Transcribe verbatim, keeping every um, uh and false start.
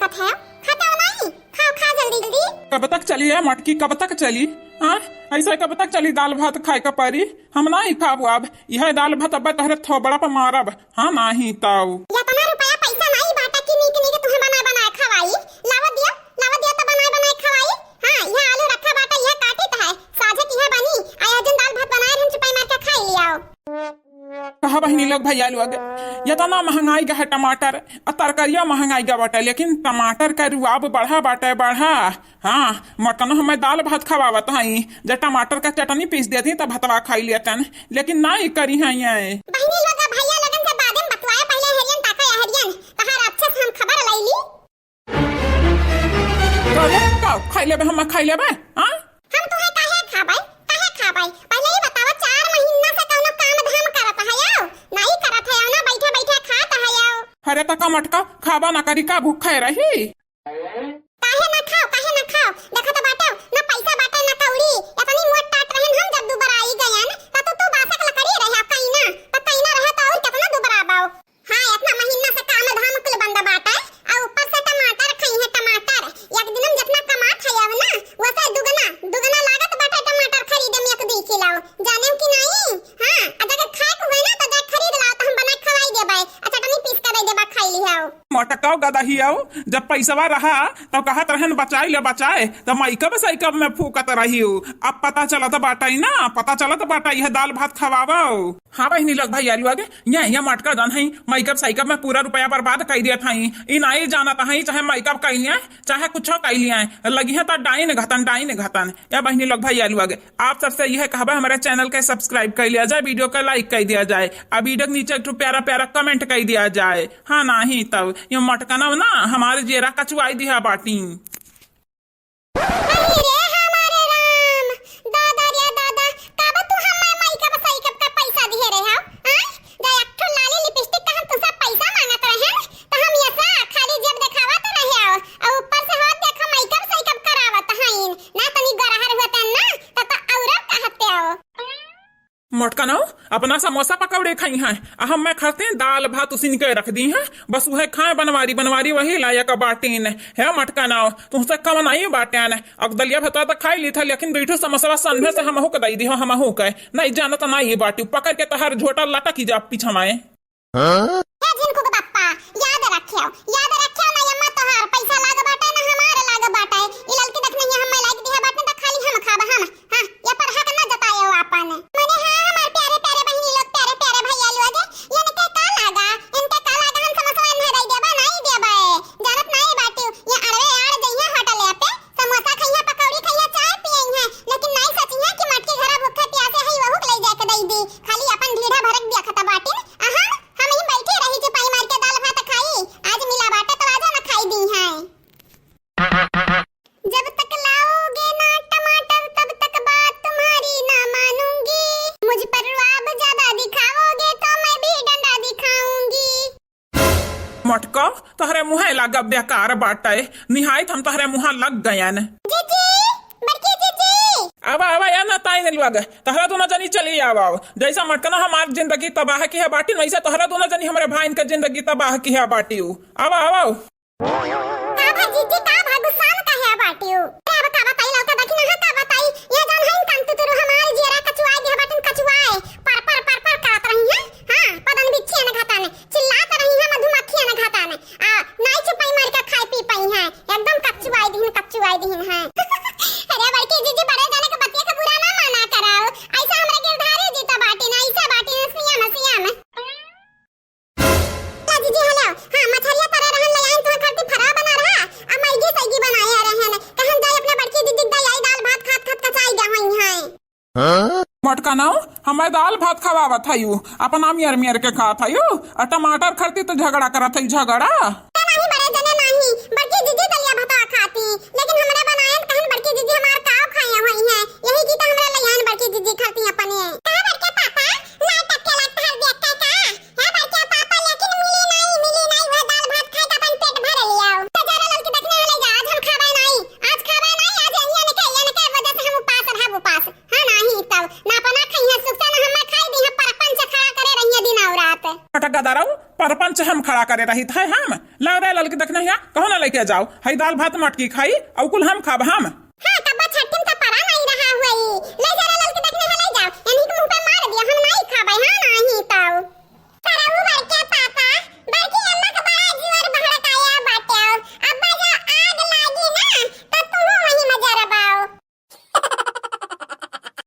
खाओ, खाता हो नाहीं? खाओ, खा जल्दी, जल्दी। कब तक चली ए मटकी, कब तक चली? हाँ, अइसे कब तक चली? दाल भात खाए का परी, हम नाहीं खाबो अब। इहै दाल भात अब तोहरे थोबड़ा पर मारब, हाँ नाहीं तउ। एतना रुपया पैसा नाहीं बाटा कि नीक नीक तुहैं बनाए बनाए खवाई। लावा दिया, लावा दिया त बनाए बनाए खवाई। हाँ, इहै आलू रखा बाटा, इहै काटित है, साझे किहाँ बनी, आ यह जन दाल भात बनाए रहन चुपाई मार के खाई लियाओ। कहा बहिनी लोग, भइया लोग, एतना महँगाइ गा है टमाटर, आ तरकारिया महँगाइ गा बाटे, लेकिन टमाटर का रुआब बढ़ा बाटे, बढ़ा। हाँ, मटकनो हमें दाल भात खवावत हई, जब टमाटर का चटनी पीस देती तब भतवा खाई लेतन, लेकिन नाहीं करिहैं। बहिनी लोग, भइया लोगन से बादे में बतवाए, पहिले हेरियन ताका या हेरियन, तहार अच्छे से हम खबर लैली। का रे? का? खाई लेबे, हम खाई लेबे? हाँ? हम तुहैं काहे खाबै? काहे खाबै? पहिले ई बतावा, चार महीना से कउनो काम धाम करत हयौ? नाहीं करत हयौ ना, बैठे बैठे खात हयौ। अरे त का मटका खाबा ना करी का, भूखे रही? काहे ना खाओ, काहे ना खाओ? देखत बाटौ, ना पैसा बाटे, ना कौड़ी। एतनी मोट टाट रहन हम जब दुबराई गयन, त तू, तू बासक लकड़ी रहे, कइना। त कइना रहे त अउर केतना दुबराबौ? हाँ, एतना महीना से काम धाम कुल बंद बाटे, आ ऊपर से टमाटर खइहैं, टमाटर। एक दिन में जेतना कमात हयौ ना, वसे दुगना, दुगना लागत बाटे टमाटर खरीदे में एक दुई किलो। जानेउ कि नाहीं? हाँ, आ जगर खाए के होई ना, त जाए खरीद लाओ, त हम बनाए खवाई देबै, आ चटनी पीस के दे देबा, खाई लिहौ। मोटकौ गदहियौ, जब पैसवा रहा, तब कहत रहन, "बचाई ले, बचाए," त मइकब सइकब में फूकत रहियौ। अब पता चलत बाटै ना, पता चलत बाटै, इहै दाल भात खवावौ। हाँ बहिनी लोग, भइया लोग, ये, ये मटका जन हई, मइकब सइकब में पूरा रुपया बर्बाद कइ देत हई। ई नाहीं जानत हई, चाहे मइकब कइ लिया, चाहे कुछो कइ लिया, लगिहैं त डाइन घतन, डाइन घतन। ए बहिनी लोग, भइया लोग, आप सबसे इहै कहबा, हमरे channel के subscribe कइ लिया जाए, video के like कइ दिया जाए, आ video के नीचे एक ठो प्यारा प्यारा comment कइ दिया जाए। हाँ, नाहीं तब ये मटकनौ ना हमार जियरा कचुआई दिहा बाटी। अरे रे हमारे राम, दादा रे दादा, काबा तू हमार मइकब सइकब का पैसा दिहे रहे हौ? आय, जा एक ठो लाली lipstick का हम तुसा पैसा माँगत रहेन, त हम यसा खाली जेब देखावत रहे हौ, अउ ऊपर से हाथ देखा मइकब सइकब करावत हईन, ना तनी गरहर होतन ना, त, त अउर कहते हौ। मोटकनौ, अपना समोसा पकौड़े खइहैं, आ हम्मे खरते दाल भात उसिन के रख दिहैं, बस उहै खाए बनवारी बनवारी वही लायक बाटिन। हे मोटकनौ, तुहसे कम नाहीं बाटेन, अब दलिया भतवा त खाई ली था, लेकिन दुइ ठो समोसवा संझे से हमहू के दइ दिहो, हमहू के। नाहीं जानत नाहीं बाटिउ, पकड़ के तहार झोटा लटकी जा पीछा माए। हाँ? हे झिनकू के पप्पा, याद रख्यौ, याद रख्यौ ना, अम्मा तोहार पैसा लाग बाटै ना हमार लाग बाटै। ई ललकी देखनहिया हम्मे लाइक दिहा बाटै त खाली हम खाब, हम। हाँ, ये पर हक ना जतायौ आपन। मने हाँ, हमार प्यारे प्यारे बहिनी लोग, प्यारे प्यारे भइया लोग, इनके का लागा, इनके का लागा, हम समोसवा इन्हें दइ देबा, नाहीं देबै। जानत नाहीं बाटिउ, ये अड़वे आड़ जइहैं होटल पे, समोसा खइहैं, पकौड़ी खइहैं, चाय पियइहैं, लेकिन नाहीं सोचिहैं कि मटकी घरा भूखे प्यासे हई, वहू के लइ जाके दइ दी। खाली अपन ढीढ़ा भरक दिया खता बाटिन। अहम, हम ही बैठी रही चुपाई मार के दाल भात खाई। आज मिला बाटे तो आजो न खाई दिहैं। जब तक लाओगे ना टमाटर, तब तक बात तुम्हारी ना मानूंगी। मुझ पर रुआब ज्यादा दिखाओगे तो मैं भी डंडा दिखाऊंगी। मोटका, तोहरे मुँहे लागब बेकार बाटै, निहायत हम तोहरे मुँहा लग गयन। जीजी, बड़की जीजी। आवा, आवा, या ना ताई ने लुआ गए। तोहरा दोनों जनी चली आवा। जैसा मटकना हमार जिंदगी तबाह किहे बाटिन, वैसा तोहरा दोनों जनी हमरे भाईन के जिंदगी तबाह किहे बाटिउ। आवा, आवा। का भा जीजी, का भा गुस्सान काहे बाटिउ? अरे अब का बताई ललका दखिनहा, का बताई? ये जौन है न कांतु तुरु हमार जियरा कचुआए दिहे बाटिन, कचुआए। पर, पर, पर, पर करत रही हैं। हाँ, पदन बिच्छियन घातन। चिल्लात रही हैं मधुमक्खियन घातन। आ, नाई चुपाई मार के खाई पी पाई हैं। एकदम कचुआए दिहिन, कचुआए दिहिन हैं। अरे बड़की जीजी, बड़े जने के बतिया के बुरा ना माना कराओ। ऐसा हमरे गिरधारी जी तो बाटिन, ऐसा बाटिन, सियान, सियान। हेलो जीजी, हेलो। हाँ, मछरिया तरे रहन, ले आइन तुहे खरती फरा बना रहा। आ मैगी सैगी बनाए रहन। कहन जाए अपने बड़की दीदी के दई आई, दाल भात खात खात कचाई गए होई हैं। हाँ? मटका नाउ, हमें दाल भात खवावत हयू, अपना मियर मियर के खात हयू, आ टमाटर खरती तो झगड़ा करत हई, झगड़ा। ए नाही बड़े जने नाही, बड़की दीदी दलिया भतवा खाती, लेकिन हमरा बनायन कहन बड़की दीदी हमार काव खाए होई हैं, यही की तो हमरा ले आइन बड़की दीदी खरती अपने। कहा बड़के पापा, नाटक के लाग हर देख के का? हे बड़के पापा, लेकिन मिली नाई, मिली नाई, वह दाल भात खाए के अपन पेट भर लियाओ। तो जा रे ललकी दखिनहा ले जा, आज हम खाबे नाई, आज खाबे नाई, आज यही अनके, अनके वजह से हम उपास रहब, उपास। हाँ, नाही तब, ना अपना खइहे सुख से, ना हमें खाई दीहे, परपंच खड़ा करे रहिए दिन और रात। गदरऊ, परपंच हम खड़ा करे रहित है हम। लाव रे ललकी, देखना हिया, कहूँ ना लेके जाओ। हई दाल भात मटकी खाई, अउ कुल हम खाब हम।